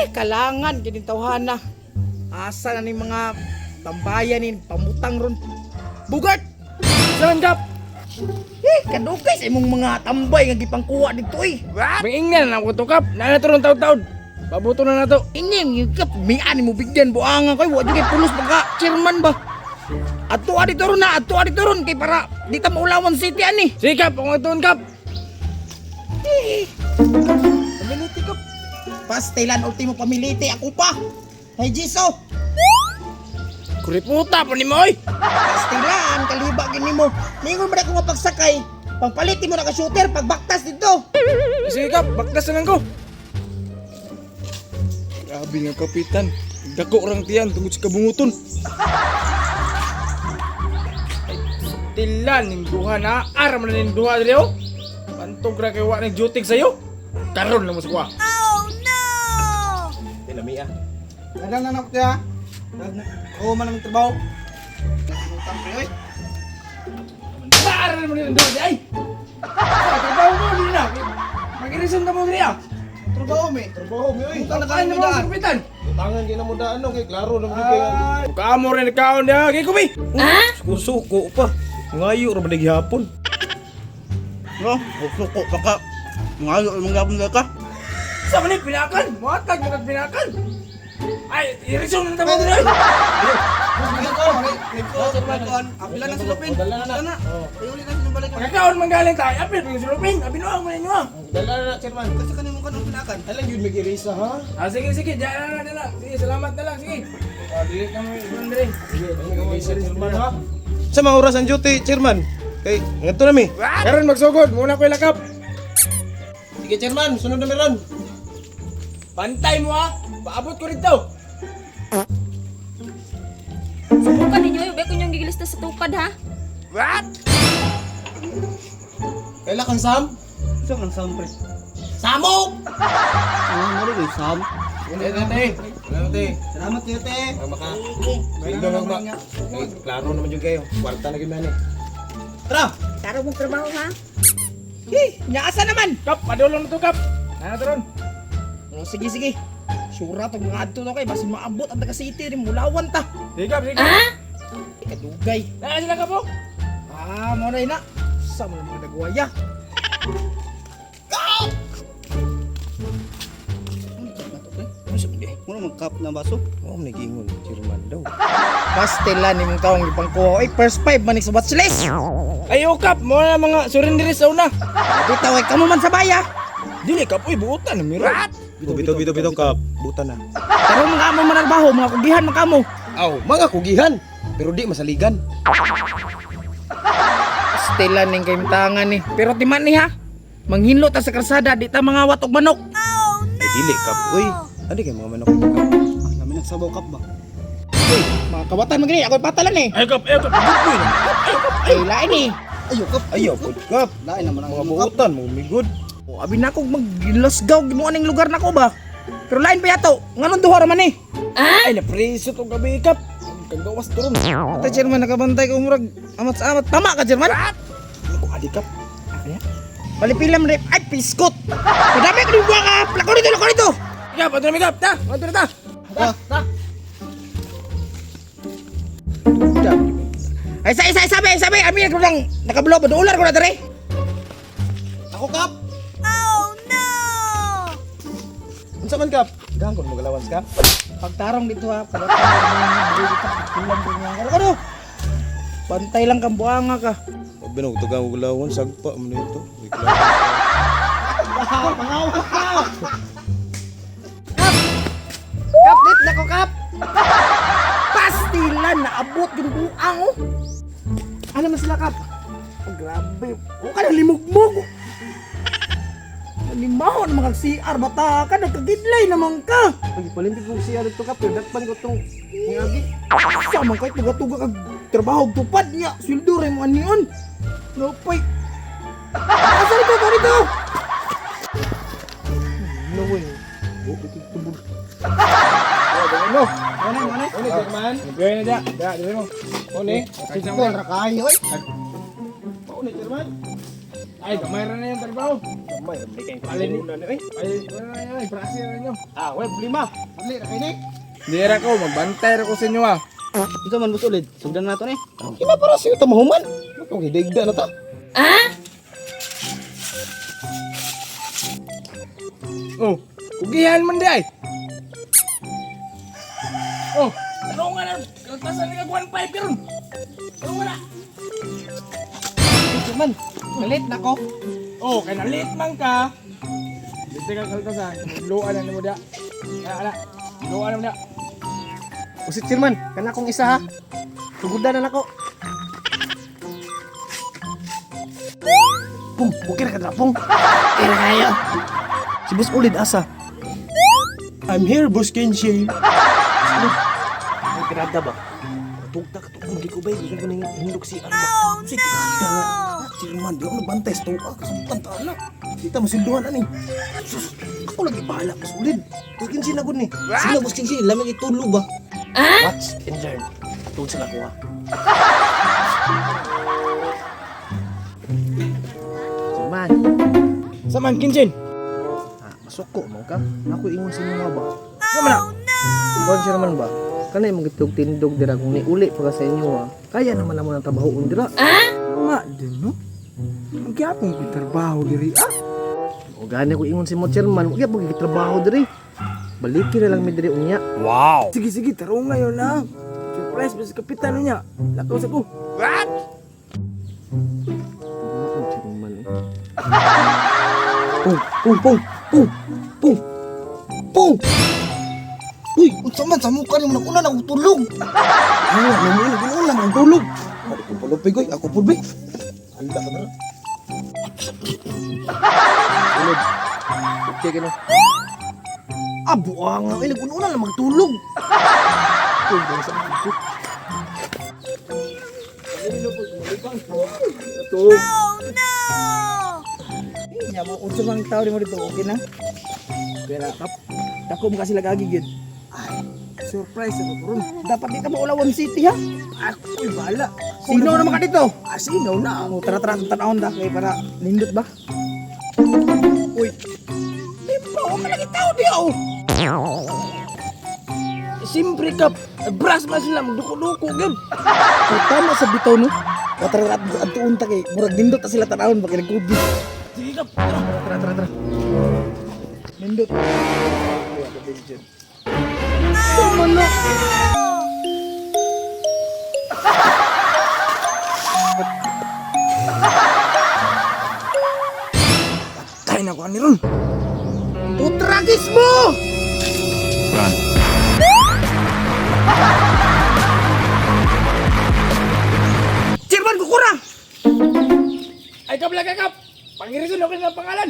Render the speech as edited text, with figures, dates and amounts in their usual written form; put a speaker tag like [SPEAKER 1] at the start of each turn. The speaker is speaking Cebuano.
[SPEAKER 1] Kalangan gid tawhana. Asa na ni mga tambayan ni pamutang ron. Bugart!
[SPEAKER 2] Saan, Kap?
[SPEAKER 1] Eh, kadugay sa imong mga tambay nga gipangkuha dito eh.
[SPEAKER 2] Maingnan na ako to, Kap. Naa na to ron taod-taod. Pabuto na nato.
[SPEAKER 1] Inyong yung kap, mian mo bigyan buangan koy, wa jud kay pulos pagka chairman ba. Adto dito ron na, adto dito ron kay para di ta maulawan city ani.
[SPEAKER 2] Sige, Kap. Ako nga tuon, Kap.
[SPEAKER 1] Eh. Pamiliti ko. Pastilan ultimo pamiliti ako pa. Hey Jiso,
[SPEAKER 2] Kuriputa pa ni mo, oy.
[SPEAKER 1] pastilan kaliba gini mo. Ningon ba na ko mapagsakay? Pangpalit mo na ka shooter pagbaktas dito.
[SPEAKER 2] Sige, Kap. Baktas na lang ko. Grabe nga, kapitan. Dako orang tiyan tungod sa kabunguton. Ay, tilan ning duha na. Aram na ning duha diri, oh. Pantog ra kay wa ning duty sa'yo. Karon lang mo sa kuha.
[SPEAKER 3] Tinami ah.
[SPEAKER 4] Dagang na ako tiya. Oo man ang trabaho. Utang pre oy.
[SPEAKER 2] Aram mo ning duha di ay. Ah, trabaho mo dili na. Mag-irison ka mo diri ah.
[SPEAKER 4] Trabaho mi.
[SPEAKER 3] Trabaho mi oy.
[SPEAKER 4] Utang na
[SPEAKER 2] Ano
[SPEAKER 4] kayo
[SPEAKER 2] mo sa
[SPEAKER 4] daan.
[SPEAKER 2] kapitan?
[SPEAKER 3] Utangan gyud na mo daan no kay klaro na mo gyud kay.
[SPEAKER 2] Kaamo rin kaon niya. Kay kubi.
[SPEAKER 3] Suko pa. Ngayo ra ba gihapon?
[SPEAKER 4] No, suko pa ka. Ngayo imong gapon ka.
[SPEAKER 2] Sa man ni pinakan. Moatag mo kag pinakan. Ay, irison na ta mo diri.
[SPEAKER 4] Apila na sulupin.
[SPEAKER 3] Dala na na.
[SPEAKER 4] Dala na. Ay uli na sinong balik.
[SPEAKER 2] Pagkakaon man galing tayo, apil pag sulupin, abinuang mo ninyo ah.
[SPEAKER 3] Dala na na, chairman.
[SPEAKER 4] Kasi kanimo kanong pinakan.
[SPEAKER 3] Alam yun mag-irisa ha.
[SPEAKER 2] Ah, sige, sige, diyan na lang, diyan lang. Sige, salamat na lang, sige. Ah, dili ka mo ibon diri. Sige,
[SPEAKER 3] Mag-irisa chairman ha. Sa mga oras ang duty, chairman. Kay ngadto na mi.
[SPEAKER 2] Karon magsugod, muna ko ilakap.
[SPEAKER 3] Sige chairman, sunod na mi ron.
[SPEAKER 2] Pantay mo ah. Paabot ko rito.
[SPEAKER 5] Subukan ninyo, yung ko niyong gigilista sa tukad ha.
[SPEAKER 3] Kaila kang Sam?
[SPEAKER 4] Sa man sam pre.
[SPEAKER 3] Samok!
[SPEAKER 4] Ah, mo rin sam.
[SPEAKER 3] Wala na te. Wala na te.
[SPEAKER 4] Salamat kayo te.
[SPEAKER 3] Ang maka. Sweldo lang ma. Kay klaro naman jud kayo. Kwarta na gyud man eh. Tara.
[SPEAKER 5] Taro mong trabaho ha.
[SPEAKER 1] Eh, nya asa naman?
[SPEAKER 2] Kap, padulong na to, Kap. Nana to ron.
[SPEAKER 1] Oh, sige sige. Sura tong mga adto to kay basin maabot ang taga city rin mulawan ta.
[SPEAKER 2] Sige, Kap, sige. Kap.
[SPEAKER 1] Eh, kadugay.
[SPEAKER 2] Naa sila ka po.
[SPEAKER 1] Ah, mo na ina. Sa mga mga nagwaya.
[SPEAKER 4] Ano sa pre? Muna mag cup na baso.
[SPEAKER 3] Oh, nagingon chairman daw.
[SPEAKER 1] Pastilan nimong taong gipangkuha. Oy, first five manig sa watchlist.
[SPEAKER 2] Ay, oh, Kap, mo na mga surrenderis sa una.
[SPEAKER 1] Bitaw ay kamo man sa baya.
[SPEAKER 2] Dili, Kap, uy, buotan na mira.
[SPEAKER 3] Bitaw bitaw bitaw kap. Buta na.
[SPEAKER 1] Pero mga amo manarbaho, mga kugihan man kamo.
[SPEAKER 3] Aw, mga kugihan. Pero di masaligan.
[SPEAKER 1] Pastilan ning kayong ni. Pero di man ni ha. Manghinlo ta sa kalsada, di ta mangawat og manok.
[SPEAKER 3] Ay dili kap. Uy, adi kay mga manok kap.
[SPEAKER 4] Ah, namin nagsabaw cup ba?
[SPEAKER 1] Uy, mga kawatan man gini, ako'y patalan eh.
[SPEAKER 2] Ay, Kap, ay, Kap, good boy.
[SPEAKER 1] Ay, lain eh.
[SPEAKER 4] Ayo cup.
[SPEAKER 3] Ayaw pud kap.
[SPEAKER 4] Lain naman ang
[SPEAKER 3] Mga
[SPEAKER 4] imong cup.
[SPEAKER 3] buotan mo migod.
[SPEAKER 1] O, abi na ko maglasgaw ginuan ning lugar nako ba. Pero lain pa yato, nganon duha ra man eh.
[SPEAKER 2] Ay, napreso tong gabi, Kap. Kagawas to ron.
[SPEAKER 1] Ate chairman nakabantay ko murag amat sa amat. Tama ka chairman?
[SPEAKER 2] Ako, adi, Kap.
[SPEAKER 1] Palipila man rin. Ay, piskot. Padami ko ning buwa ka. Lakaw dito, lakaw dito.
[SPEAKER 2] Kap, ato na mi, Kap. Ta, ato na ta. Ta, ta.
[SPEAKER 1] Ay, sa isa, isa, isa, isa, Ami, ko lang nakablo ba dolar ko na dere.
[SPEAKER 4] Ako cup.
[SPEAKER 3] Unsa man kap? Gangkon mo galawans kap.
[SPEAKER 1] Pagtarong dito ha, pagtarong dito, kulang ko nga. Ano? Bantay lang kang buanga ka.
[SPEAKER 3] Pag binugtugan ko galawan sagpa man ito. Uy, klaro.
[SPEAKER 4] Pangawak ka.
[SPEAKER 1] Kap, dit nako kap. Pastilan naabot yung buang oh. Ano man sila kap? Oh, grabe. O ka nang limugmog. Animaw na mga CR bata ka nagkagidlay naman ka.
[SPEAKER 3] Pag palimpit mo siya dito kap, pero dakpan ko tong ngagi.
[SPEAKER 1] Sa man kahit magatuga kag trabaho og tupad niya, sweldo rin mo anion. Lopay. Asa dito, ito dito. No way.
[SPEAKER 3] Tubod.
[SPEAKER 2] No.
[SPEAKER 4] Ano ano?
[SPEAKER 3] One chairman.
[SPEAKER 2] Gawin na dya. Dya, dili mo.
[SPEAKER 3] One.
[SPEAKER 4] Sikol ra kayo oy.
[SPEAKER 3] One chairman.
[SPEAKER 2] Ay, gamay ra na yung trabaho.
[SPEAKER 3] Gamay, may kayong
[SPEAKER 2] Alin
[SPEAKER 3] kauna ni oy.
[SPEAKER 2] Ay, ay, ay, prasi na ninyo.
[SPEAKER 3] Ah, way problema.
[SPEAKER 4] Dali ra kay ni.
[SPEAKER 2] Di ra ko, magbantay ra ko sa inyo ah.
[SPEAKER 4] Unsa man boss ulid? Sugdan na to ni.
[SPEAKER 3] Kina para siyo ta mahuman. Kung hidaigda na ta.
[SPEAKER 2] Oh, kugihan man di ay. Oh, tanong nga na, kaltasan ni kag 1.5 karon. Tanong nga na.
[SPEAKER 4] Chairman, galit na ko.
[SPEAKER 2] Oh, kay nalit man ka. Dito ka kaltasan, luan na nimo da. Ala, ala. Luan na mo da.
[SPEAKER 3] Usit chairman, kana akong isa ha. Tugudan na nako. Pung, okay ra ka dra, pung. Okay ra kayo. Si Boss Ulid asa? I'm here, Boss Kenshi. Ay, tirada ba? Tugta ka to, hindi ko ba? Gusto ko nang hindok si Arma. Oh, no! Si tirada nga. Chairman, di ako nagbantay sa tuwa. Kasabutan ta na. Kita masilduhan ani. Sus, ako lagi bahala, Boss Ulid. Boss Kenshi na gud ni.
[SPEAKER 4] Sino boss Kenshi? Lamig itulog ba?
[SPEAKER 3] Watch and learn. Tungod sa nakuha.
[SPEAKER 1] Chairman,
[SPEAKER 2] Saman Kinshin.
[SPEAKER 1] ah, masuko mo ka. Ako ingon sa inyo ba?
[SPEAKER 2] Sama na.
[SPEAKER 1] Kuan chairman ba? Kanay mong gitug tindog dira kung niuli pa ka sa inyo ha. Kaya naman namo ng trabahoon dira.
[SPEAKER 2] Nga din no. Ang gyapon ko trabaho diri ah.
[SPEAKER 1] O gani ko ingon si mo chairman, wag gyud trabaho diri. Baliki na lang mi diri unya.
[SPEAKER 2] Sige sige, tarong ngayon na. Surprise ba sa kapitan niya? Lakaw sa ko.
[SPEAKER 1] Ano chairman eh. Pung, pung, pung, pung, pung, pung.
[SPEAKER 4] Uy, unsa man sa mukha nimo naguna na akong tulog.
[SPEAKER 3] Ano, ano, ano, ano, ang tulog. Ako po palupig, oy. Ako po, be. Handa ka na.
[SPEAKER 1] Ulod. Okay kino. Ah, buang nga. Ay, nag-una lang magtulog. Uy, bang sa mga
[SPEAKER 4] Nya mo unsa man tao nimo dito okay na?
[SPEAKER 2] Pero kap, dako mo kasi lagi gid. Ay, surprise ako karon.
[SPEAKER 1] Dapat di ka maulawan city ha.
[SPEAKER 2] Ako'y bahala.
[SPEAKER 1] Sino naman ka dito?
[SPEAKER 2] Ah, sino na?
[SPEAKER 1] O, tara tara tanawon da kay para nindot ba? Uy. Limpa, wa man lagi tao di oh.
[SPEAKER 2] Siyempre kap, brass man sila magduko-duko gid.
[SPEAKER 1] O, tama sa bitaw no. O, tara tara adtuon ta kay murag nindot ta sila tanawon ba kay nagkubi.
[SPEAKER 2] Sige kap, tara.
[SPEAKER 1] Tara tara tara. Nindot. Sama na.
[SPEAKER 2] Patay na ko ani ron.
[SPEAKER 1] Putragis mo! Chairman, kukura!
[SPEAKER 2] Ay kap lagi kap. Pangirisin ako ng pangalan.